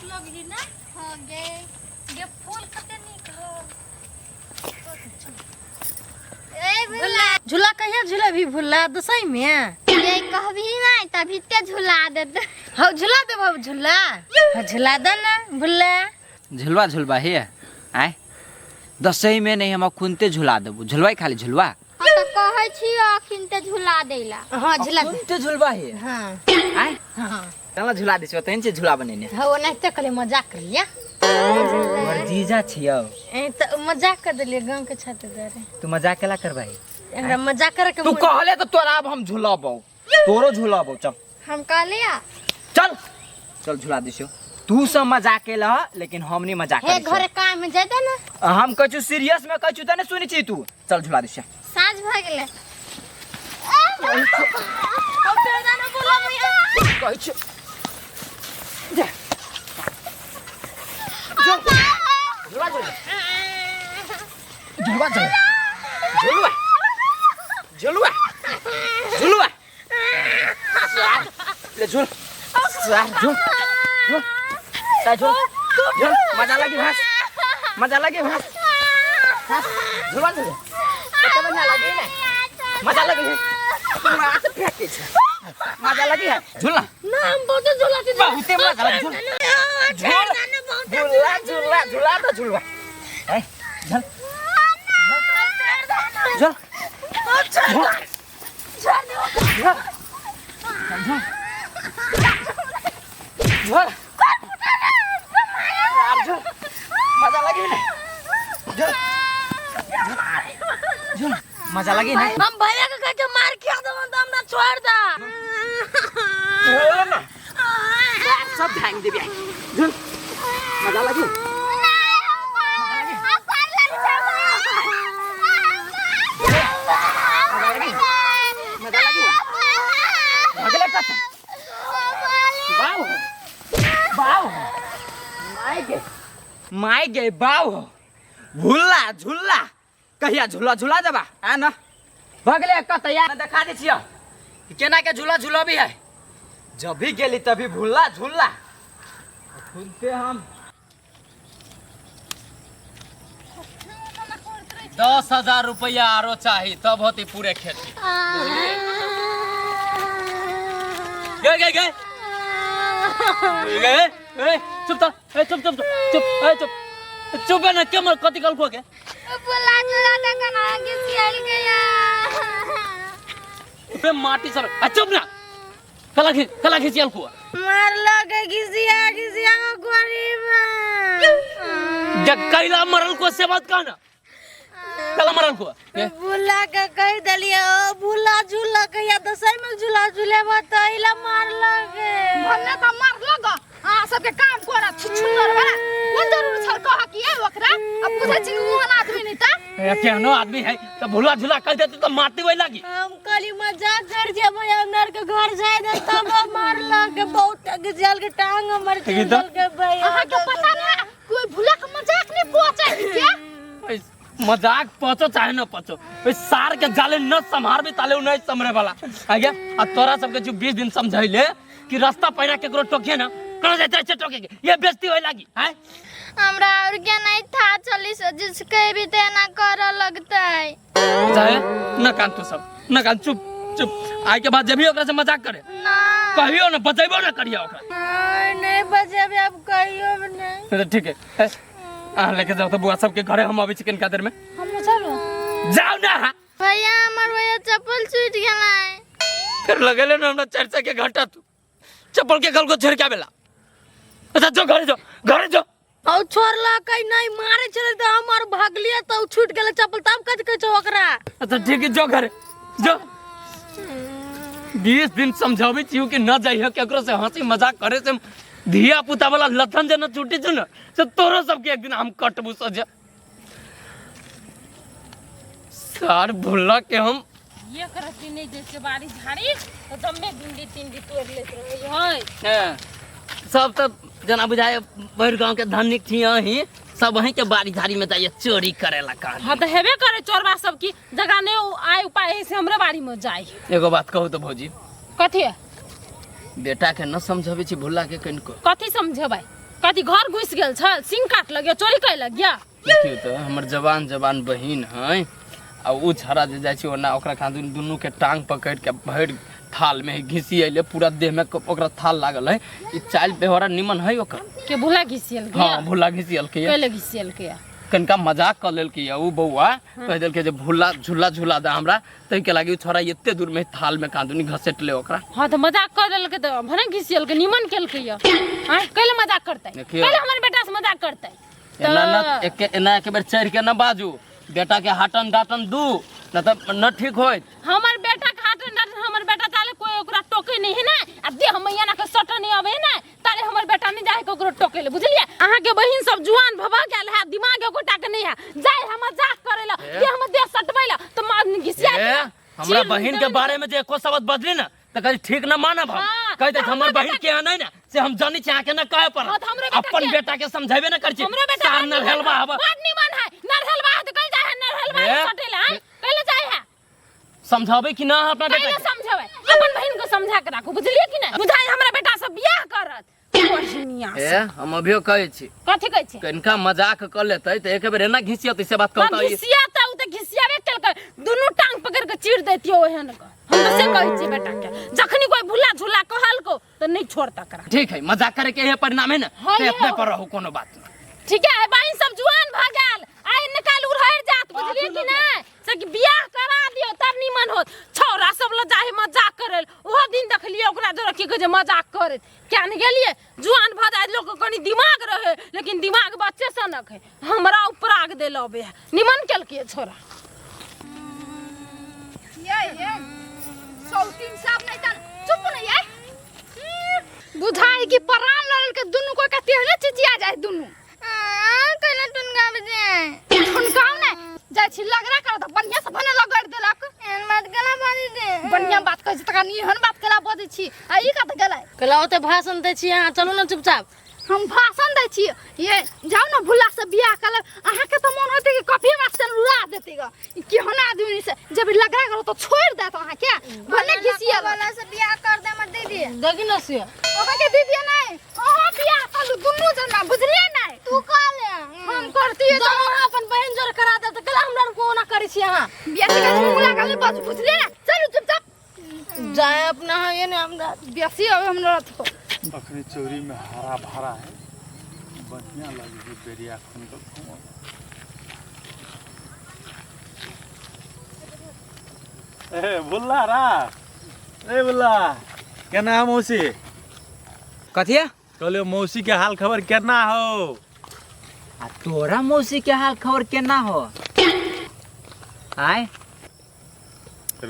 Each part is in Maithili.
झुलबही ना? हाँ गे। गे फूल कते नीक हो। ए भुल्ला। झूला कहिया झुलेबही भुल्ला, दसई में? ये कहबही नहीं तभी ते झुला देते। हौ झुला देबौ झूला? हौ झुला दे ना भुल्ला। झुलवा झुलवा हे आय दसई में नहीं हम अखुनते झुला देबू, झुलवाई खाली झुलवा। हाँ तो कहै छी अखिन ते झुला देला। हाँ झुला दे। अखुनते झुलवा हे। हाँ। आय। हाँ। चलो झुला दे छियो, तहन छै झुला बनेने। हाँ ओनाहिते कहलियै मजाक करलियै। हमर जीजा छियौ। ए त मजाक कर देलियै गांव के छत दुआरे। तू मजाक केला करबही? हमरा मजाक करे के तू मोन- कहले तो तोरा अब हम झुलाबौ, तोरो झुलाबौ। चल। हम कहलियै। चल चल झुला दै छियौ। तू सब मजाक केलह लेकिन हम नहीं मजाक हे करै छियौ। घरे काम में जाय दे ना। हम कहै छियौ सीरियस में कहै छियौ त नहि सुनै छी तू। चल झुला दै छियौ। साँझ भऽ गेलै। कहै छियौ जा। झुला झुला झुलवा झुलवा झुलवा झुलवा झुलवा ले झुल सार झुल झुल ता झुल झुल मजा लागी भास, मजा लागी भास, झुलवा झुल कते बढ़िया लागी ने, मजा लागी है तुम हाथ फेंके छे, मजा लागी है झुलना ना हम बहुत झूला छी। बहुते मजा लागी झुल झुल झुला झुला झुला त झुलवा ए झुल झुल झुल झुल झुल मजा लागी ने झुल झुल मजा लागी ने। हम भैया के कह के मार खिया देबो त हमरा छोड़ दा। झुल ना सब भांग देबी झुल मजा लागी। मजा लागी भगले कत बाव हो बाव हो माय गे माय गे बाव हो झुल्ला झुल्ला कहिया झुला झुला देबा आ न भगले कत यार देखा दे छियो केना के झूला झुलबी है। जब भी गेली तभी भुल्ला झुल्ला सुनते हम। 10,000 रुपया आरो चाही तब होती पूरे खेती। गए गए गए गए ए चुप त ए चुप चुप चुप ए चुप चुप ना के मर कथि कल को के बोला झुला दे कना घिसियल गया। बे माटी सर आ चुप ना कला खि कला खिसियल को मार लगे घिसिया घिसिया को गरीब। जब कैला मरल को से बात कहना कला मरल को भुला के कह देलिए ओ भुला झूला कहिया दसई में झूला झूलेबा त इला मार लगे। भले त मार लग आ सबके काम कोरा छुछुनर वाला कोन जरूर छल कह कि ए ओकरा अब बुझै छी ओहन आदमी नहीं त। ए केहनो आदमी है त भुला झूला कह देते त मारती वही लागी। हम कहली मजाक कर जे भैया हमरा के घर जाय दे तब मार लगे बहुत घिसियल के टांग हमर ठीक है त। चल के भैया। अहाँ के पता ना कोई भुला के मजाक नहीं पहुंचाई के। मजाक पचो चाहे न पचो ओइ सार के जाले न संभारबे ताले उ नहीं संभरे वाला आ गया। आ तोरा सबके जो 20 दिन समझैले कि रास्ता पैरा केकरो टोके ना कहाँ जाते छे टोके के ये बेइज्जती होए लागी हैं। हमरा और के नहीं था चली से जिसके भी ते ना करे लगतै। चाहे न कान तू सब न कान चुप चुप आइ के बाद जब भी ओकरा से मजाक करे ना कहियो न बचैबो न करियो ओकरा। नहीं, नहीं बचेबे अब कहियो भी नहीं। तो ठीक है ए, अहाँ लेके जाओ तो बुआ सबके घरे हम अबै छी कनिका देर में। हम चलो जाओ ना। भैया हमर भैया चप्पल छूट गेलै। फिर लगेले ना हमरा चार चार के घंटा तू चप्पल के गल को झड़का बेला। अच्छा जो घरे जो घरे जो। औ छोड़ला कहीं नहीं मारे छले त हम और भागलिए त छूट गेलै चप्पल तब कथि कहै छौ ओकरा। अच्छा ठीक है जो घरे जो। 20 दिन समझाबै छियौ कि न जाइह केकरो से हंसी मजाक करे से धिया पुता वाला लथन जे न छूटी छौ न से तोरो सबके एक दिन हम कटबू सजा। सार भुल्ला के हम ये करती नहीं जैसे बाड़ी झाड़ी तो जम्मे भिंडी तिंडी तोड़ लेत रहे है। हाँ, सब तो जना बुझाए भरि गांव के धनिक छी अहीं सब वहीं के बाड़ी झाड़ी में जाइए चोरी करेला कान। हाँ तो हेबे करे चोरबा सब की जगह नहीं आय उपाय है से हमरे बाड़ी में जाए। एगो बात कहू तो भौजी। कथी है? बेटा के न समझाबै छी भुल्ला के कनिको। कथी समझेबै? कथी घर घुसि गेल छल सिंह काट लग चोरी कर लग गया देखियौ तऽ हमर जवान जवान बहिन है आ उ छड़ा जे जाइ छै ओना ओकरा खातिर दुनू के टांग पकड़ के भरि थाल में घिसी अइले पूरा देह में ओकरा थाल लागल है ई चाल व्यवहार निमन है ओकर के भूला घिसियल हाँ भुला घिसियल के कैले घिसियल के कनिका मजाक कऽ लेलकै या उ बौआ कहि देलकै जे भुला झूला झूला दे हमरा ताहिके लागी उ छोड़ा एते दूर में थाल में कांदुनी घसेट ले ओकरा हाँ तो मजाक कर देलकै तऽ भने घिसियल के निमन केलकै या आँय कैले मजाक करतै देखियौ। कैले हमर बेटा से मजाक करतै एना न एके एना एक बेर चढ़ के न बाजू बेटा के हाटन डाटन दू न तऽ न ठीक होइत हमर बेटा के हाथ में हमर बेटा ताले कोई ओकरा टोके नहीं है ना आ देह मैया ना के सट नहीं आवे है ना ताले हमर बेटा नहीं जाए ककरो टोके ले बुझलिए अहाँ के बहिन सब जुआन भवा गेल है दिमाग एकोटा के नहीं है जाए हम मजाक करे ला देह में देह सटबै ला तो मार घिसिया ए, हमरा बहिन के बारे में जे एको शब्द बदली ना तऽ कही ठीक न मानब हम हाँ, कहि दे तऽ हमर हमरो बहिन बेटा- के नहीं ना से हम जानी छी अहाँके न कहे पड़त हाँ, तऽ हमरो बेटा अपन के- बेटा के समझेबे न करै छी हमरो बेटा सार बड़ नरहेलबा निमन हब बड़ निमन है नरहेलबा है तो कल जाए है नरहेलबा ए? सटे ला कल जाए है समझाबै कि ना अपना बेटा कैला के? समझावे अपन बहिन को समझा के राखू बुझलिए कि नहीं बुझाई हमरा बेटा से बियाह करत बहिनिया ए हम अभियो कहै छी कथी कहै छी कनिका मजाक कऽ लेतै तऽ एक बेर एना घिसियतै से बात हाँ, कहतै घिसिया तऽ उ तऽ घिसियाबे केलकै दुनू टांग पकड़ के चीर दैतियो ओहन के हम तऽ से कहै छियै बेटा के जखनी कोई भुला झुला कहलको तऽ नहीं छोड़ता करा ठीक है मजाक करे के इहे परिणाम है ना हाँ, तऽ ये अपने हो। पर रहू कोनो बात नहीं ठीक है बहिन सब जुआन भ गेल आइ निकाल उड़हर जात बुझलिए कि नहीं से कि बियाह करा दियो तब निमन होत छौरा सब ल जाहे मजाक करे ओहो दिन देखलिए ओकरा जोरे की कहै छै मजाक करे क्या नहीं गेलिए जुआन भ जाए लोग के कनी दिमाग रहे लेकिन दिमाग बच्चे सनक है हमरा उपराग देल अबे है निमन केलकै छोरा ये ये सौतीन साहब नहीं तन चुप नहीं ये बुझाई कि परान लड़ल के दुनू कोई के तेहने चिचिया जाए दुनू केना टुनगाबै छै ठुनकाव ने जाइ छी लगरा करत बढ़िया से भने लगड़ देलक एहन बात केना बाजै छै बढ़िया बात कहै छी तकरा एहन बात केला बजै छी आ ई कत गेलै केला ओते भाषण दै छी अहाँ चलू ने चुपचाप हम भाषण दै छी ये जाउ ने भुला से बियाह कर लेब अहाँके तऽ मोन होतै कि कॉफी हमरा से उड़ा देतै ग ई केहन आदमी से जब लगरा करो तऽ छोड़ि देत अहाँके भने घिसियल वाला से बियाह कर दे हमर दीदी देखी न से अहाँके दीदी नहि अहाँ बियाह करू दुनू जना बुझलियै नहि तू कह ले हम करतियै जब अहाँ अपन बहिन जोर करा देब तऽ केला हमरा आरके ओना करै छी अहाँ बियाह के मुँह लागल बस बुझलियै ने चलू चुपचाप जाए अपना ये ने हमरा बेसी अबै हमरा अथी अखनी चोरी में हरा भरा है बढ़िया लगे है बेरिया खून के घूमल ए बुल्ला रा ए बुल्ला केना है मौसी कथिया कहलियो मौसी के हाल खबर केना हो आ तोरा मौसी के हाल खबर केना हो आय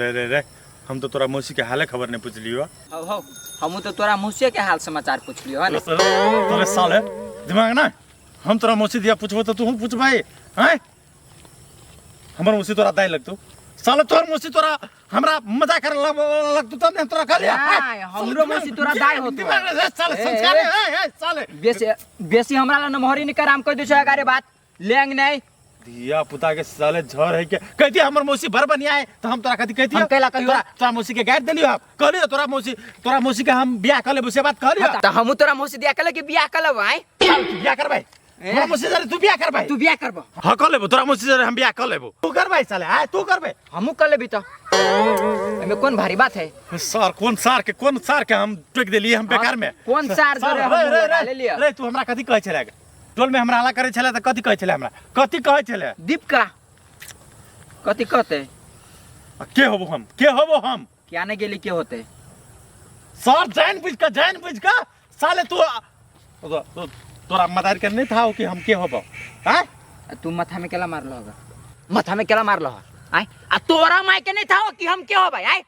रे रे रे हम तो तोरा मौसी के हाले खबर नहीं पूछलियो हो हो हमू तो तोरा मौसी के हाल समाचार पूछलियो है ना तोरे साले दिमाग ना हम तोरा मौसी दिया पूछबो तो तू पूछबै हैं हमर मौसी तोरा दाई लगतौ साले तोहर मौसी तोरा हमरा मजाक करे लगतौ तब ने हम तोरा कहलियै नहीं, हमरो मौसी तोरा दाई होतो। दिमाग रे साले ए, संस्कार ए। ए ए साले बेसी बेसी हमरा ला नमहरी नहीं कर हम कह दे छै अगारे बात लेंग नहीं धिया पुता के साले झर है के कह दिया हमर मौसी भर बनिया है तो हम तोरा कथी कह दिया हम कैला कहियो? तोरा तोरा मौसी के गारि देलियो हम कहलियो तोरा मौसी के हम बियाह कर लेबो से बात कहलियो त हमू तोरा मौसी दिया कहले कि बियाह कर लेब आय साल तू बियाह करबै ए? हमरा मौसी जरे तू बियाह करबै तू बियाह करबो हां कर लेबो तोरा मौसी जरे हम बियाह कर लेबो तू करबै साले आय तू करबै हमू कर लेबी त एमे कौन भारी बात है सर कोन सार के हम टोक देलिए हम बेकार में कौन सार सार, जोरे रे, हमू रे, लगा रे, लेलिए? रे तू हमरा कथी कहै छले टोल में हमरा हल्ला करै छले त कथी कहै छले हमरा कथी कहै छले दीपका कथी कहते आ के होबो हम के होबो हम क्या नहीं गेली के होते सर जान बुझ के साले तू तोरा मदार के नहीं था कि हम के होबो हैं आ तू माथा में केला मारलो होगा माथा में केला मारलो हो आय आ तोरा माय के नहीं था कि हम के हो भाई आय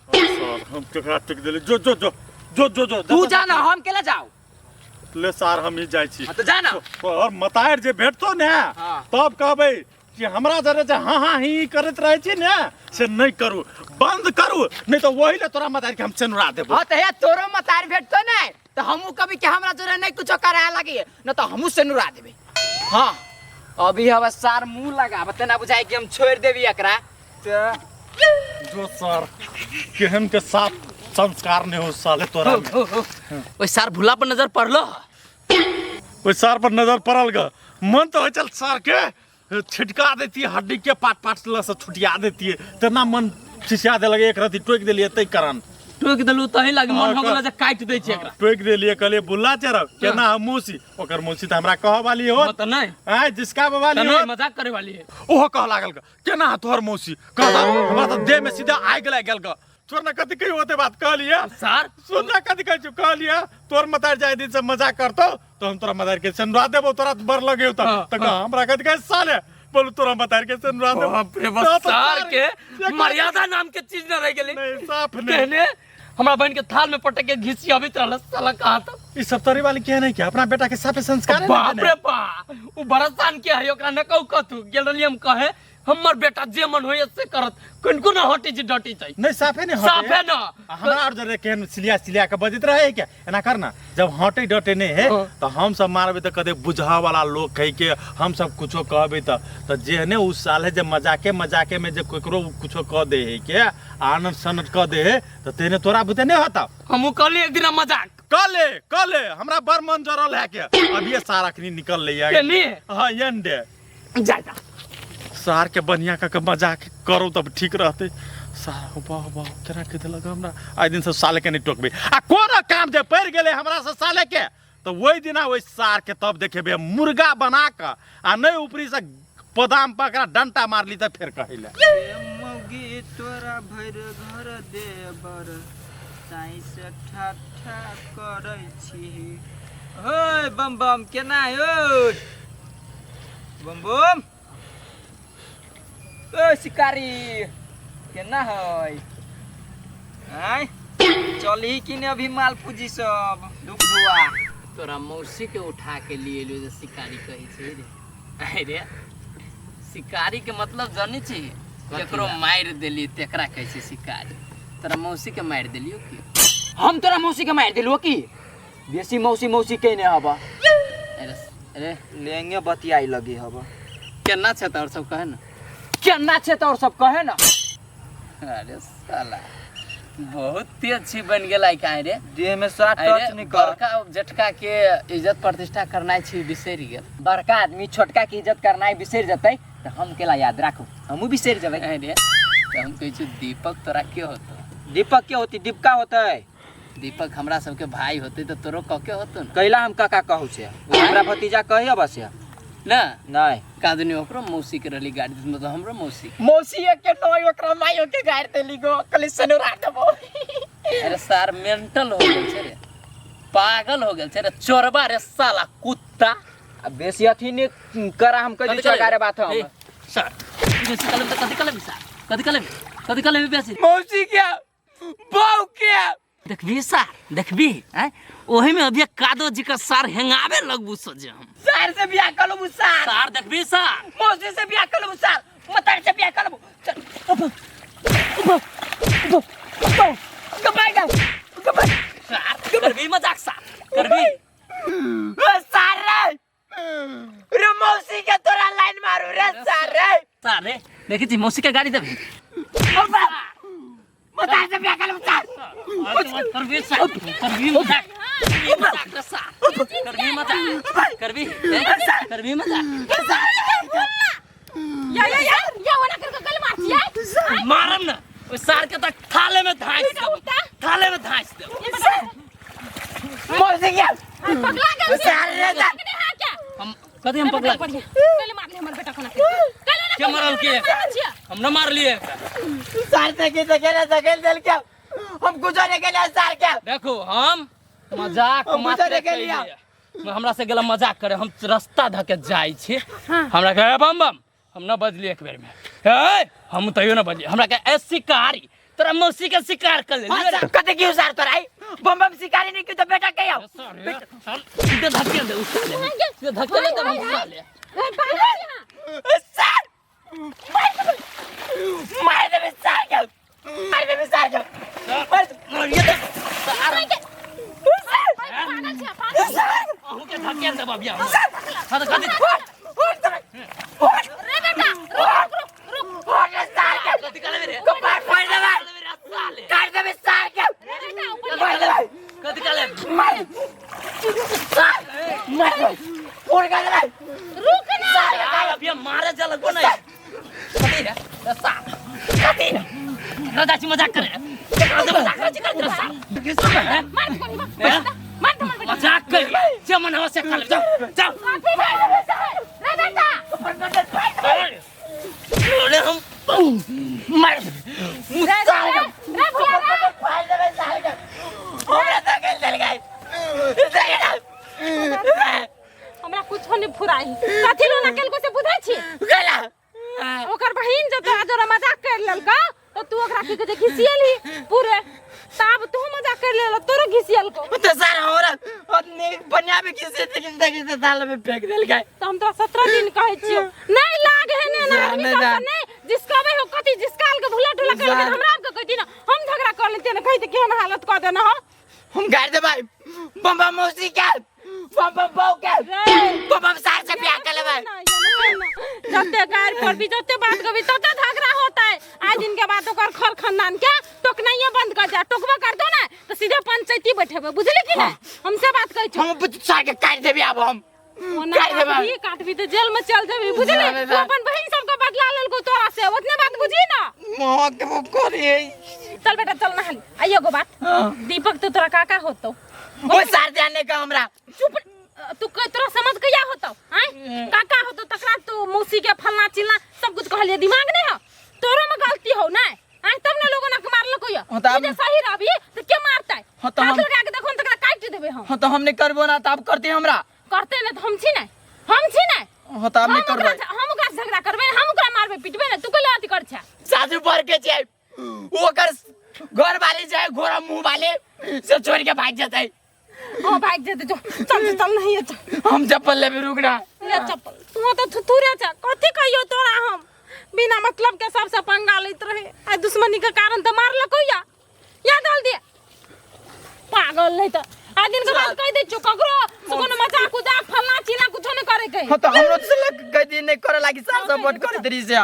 सर हम केकरा टेक देले जो जो जो जो जो जो तू जा ना हम केला जाओ ले सार हम ही जाइ छी हाँ तो जा ना और मतार जे भेटतो ने हाँ। तब कहबै कि हमरा जरे जे हाँ हाँ ही करैत रहै छी ने से नहीं करू बंद करू नहीं तो वही ले तोरा मतार के हम चनुरा देबो हाँ तो हे तोरो मतार भेटतो नहीं तो हमू कभी के हमरा जोरे नहीं कुछो कराए लगी न तो हमू से नुरा देबे हाँ अभी हवा सार मुंह लगा बते ना बुझाई कि हम छोड़ देबी एकरा तो जो सर केहन के साथ संस्कार नहीं हो साले तोरा में। ओए सार भुला पर नजर पड़लो ओहि सार पर नजर पड़ल ग मन तऽ होइ छल सार के छिटका देतियै हड्डी के पाट पाट लऽ से छुटिया देतियै तेना मन खिसिया देलक एक रति टोकि देलियै ताहि कारण टोकि देलू तही लागी मन हो हाँ, गेल जे काटि दै छै एकरा टोकि देलियै कहलियै बुल्ला चढ़ब केना हम मौसी ओकर मौसी तऽ हमरा कहऽ वाली हो हाँ, तऽ नहि आँय जिसका तऽ वाली नहि हो मजाक करे वाली है ओहो कह लागल ग केना तोहर मौसी कहता हमरा तऽ देह में सीधा आगि लागि गेल ग तोर ना कथी कही होते बात कहलियै सर सुन ना कथी कहै छु कहलियै तोर मतार जाय दिन से मजाक करतो तो हम तोरा मतार के सेनुरा देबो तोरा बर लगे तो हाँ, तो कह हमरा कथी कहै साले बोलू तोरा मतार के सेनुरा देबो बाप रे बाप तो सार के एक- मर्यादा नाम के चीज न रह गेलै नहीं साफ नहीं कहने हमरा बहन के थाल में पटक के घिसी अबित रहल साला कहाँ तक ई सब तोरे वाली के नहीं के अपना बेटा के साफे संस्कार है बाप रे बा उ बरसान के है ओकरा न कहू कथू गेल रहली हम कहे हमर बेटा जे मन होय से करत कनको न हटी छी डटी छै नहीं साफे नहीं हटे साफे न आ हमरा और जरे केहन सिलिया सिलिया के बजैत रहे के एना कर ना जब हटे डटे नहीं है हाँ। तो हम सब मारबे तो कदे बुझा वाला लोग कह के हम सब कुछो कहबे तो तो जे है ने उस साल है जे मजाके मजाके में जे केकरो कुछो कह दे है के आनंद सनद कह दे है तो तेने तोरा बुते नहीं होता हमहू कहली एक दिन मजाक कले कले हमरा बड़ मन जरल है के अब ये सारा अखनी निकल ले के नी हाँ यंडे जा जा सार के बढ़िया कऽ के मजाक करू तब ठीक रहतै सार वाह वाह केना कहि देलक हमरा आइ दिनसँ साले के नहि टोकबै आ कोनो काम जे पड़ि गेलै हमरासँ साले के तऽ ओहि दिना ओहि सार के तब देखेबै मुर्गा बना कऽ आ नहि ऊपरीसँ पदाम पकड़ा डंटा मारली तऽ फेर कहै लए मौगी तोरा भरि घर देबर ताहि से ठट्ठा करै छी होय बम बम केना यौ बम बम ओ शिकारी केना है आय चलही कि ने अभी माल पूजी सब दुख दुआ तोरा मौसी के उठा के लिए एलियो जे शिकारी कहै छै रे अरे शिकारी के मतलब जानै छी केकरो मारि देली तेकरा कहै छै शिकारी तोरा मौसी के मारि देलियो की हम तोरा मौसी के मारि देलुओ की बेसी मौसी मौसी कहने हबा अरे अरे लेंगे बतियाई लगी हबा केना छै तोर सब कहे ना केना छै तोर सब कहे ना अरे साला बहुत तेज छी बन गेल आइ काहे रे देह में सात अरे टच नहीं कर बड़का जेठका के इज्जत प्रतिष्ठा करनाइ छी बिसरि गेल बड़का आदमी छोटका के इज्जत करनाइ बिसरि जेतै तऽ हम केला याद राखू हमहूँ बिसरि जेबै अरे तऽ हम कहै छी दीपक तोरा के होतो दीपक के होती दीपका होतै दीपक हमरा सबके भाई होते तऽ तोरो कके होतो ने कैला हम काका कहू छै ओ हमरा भतीजा कहियो बस ना नहीं कादनी ओकरो मौसी के रहली गाड़ी मतलब हमरो मौसी मौसी के नय ओकरा माइयो के गाड़ देली गो कली सनुरा देबो अरे सार मेंटल हो गेल छै रे पागल हो गेल छै रे चोरबा रे साला कुत्ता आ बेसी अथी ने करा हम कह दी गारे बात हम ए, सर बेसी कलम तऽ कथी कलम सर कथी कलम कथी कलम बेसी मौसी के बहू के देखबी सार देखबी आँय ओही में अभी कादो जी का सार हेंगावे लगबू सोचे हम सार से बियाह कर लबू सार सार देखबी सार मौसी से बियाह कर लबू सार मतार से बियाह कर लबू चल उप उप उप उप कबाई गा कबाई सार करबी मजाक सार करबी ओ सार रे रे मौसी के तोरा लाइन मारू रे सार रे सार रे देखी छी मौसी के गाड़ी देबी मतार से बियाह कर लबू सार करबी सार करबी मजाक करबी मजाक रे सार करबी मजाक करबी ए, करबी मजाक या या या या ओना करके गल मार छियै मारम ना ओइ सार के तक थाले में धांस देब थाले में धांस देब मौसी के पगला गेल सार रे सार हां क्या हम कथी हम पकड़ा बढ़िया कल मार ले हमर बेटा कोना कल ना के मारल के हम न मारलिए एकरा। सार से की सके सकेल देल के हम गुजरे के लिए सार के देखो हम मजाक हम मात्र गुजरे के लिए। कयलियै। हमरा से गेला मजाक करे हम रास्ता धके जाइ छी हमरा कहे बम बम हम न बजलियै एक बेर में ए हम तैयो न बजलियै हमरा कहे ए शिकारी तोरा मौसी के शिकार कर लेलियै कते क्यों सार तोरा आई बम बम शिकारी नहीं क्यों तो बेटा के आओ सीधे धक्के दे उस साले सीधे धक्के दे हम साले सार मार दे सार के मार दे सार के मार अहूँ के धक्के देब अभी हम हाँ तो कथी कथी कहले रे साले कथी कहले मार फोड़ कर दे रुक ना अभी हम मारे चल को नहीं कथी रे रे सार कथी रे केकरा जाइ छी मजाक करे केकरा से मजाक करै छी कर रे सार मार दे कोनी मार दे मार बेटा मजाक कर जे मन हवा से खा ले जाओ जाओ कथी भेल रे बेटा अरे हम मार रे रे रे भुला रे फाड़ देबे साल के हमरा धकेल देल गई हमरा कुछो नहीं फुराई कथी लो ना केलको से बुझै छी गेला ओकर बहिन जब तोरा जोरा मजाक कर लेलका तो तू ओकरा की कहै छै घिसियलही पूरे तब तू मजाक कर लेल तोरो घिसियल को तो सर हमरा अपने बढ़िया में किसी से किसी साल में फेंक देल गए तो हम तोरा 17 दिन कहै छियो नहीं लाग है ने ना आदमी जाने सब जा। नहीं जिसकावे हो कथी जिसकाल के भुला टुला कर जा। हमरा के कहती ना हम झगड़ा कर लेते ना कहते केहन हालत कर देना हो हम गाड़ दे भाई बम बम मौसी के बम बम बहू के रे। बम बम सार से प्यार कर ले भाई ना, ये ना, ना। जते गार पर भी जते बात करबी तते झगड़ा होता है आज दिन के बाद ओकर खर खानदान के टोकनाइए बंद कर जा टोकबा कर दो ना तो सीधे पंचायती बैठेबे बुझली कि ना हमसे बात कहै छौ हम सार के काट देबे अब हम ओना काट देबै। काटबी काटबी तो जेल में चल जेबी बुझली जाबे तू जा। अपन बहिन सबके बदला लेलको तोरा से उतने बात बुझी ना मोह के वो करिए चल बेटा चल नहा ली आइयो गो बात दीपक तो तोरा काका होतो वो सार जाने का हमरा चुप तू तोरा समझ कहिया होतो आय काका होतो तकरा तू मौसी के फलना चिलना सब कुछ कहलिए दिमाग नहीं हो तोरो में गलती हो ना आय तब ना लोगों ने मारलको यो हाँ, तो तू जे सही रहबी तो के मारतै हाँ, तो हाथ हम- लगा के देखो तकरा काटि देबे हम हाँ तो हमने करबो ना तो आप करते हमरा करते ना तो हम छी ना हम छी ना हाँ तो आप नहीं हम करबै हम ओकरा से झगड़ा करबै हम ओकरा मारबै पिटबै ना तू कैला अथी कर छा सासू पर के छै ओकर घर वाले जाए घोड़ा मुंह वाले से छोड़ के भाग जतै हां भाग जेते जो चल चल नहीं है चल हम चप्पल लेबे रुकना ले चप्पल तू तो थुथुरे छ कथी कहियो तोरा हम बिना मतलब के सबसे पंगा लैत रहे आ दुश्मनी के कारण तो मारलको या या डाल दे पागल नहीं तो आ दिन के बाद कह दे छु ककरो से कोनो मजाक उजाक फलना चिलना कुछो नहीं करे के हाँ तो हमरो से लग कह दी नहीं करे लागी सार सपोर्ट करे तरी से।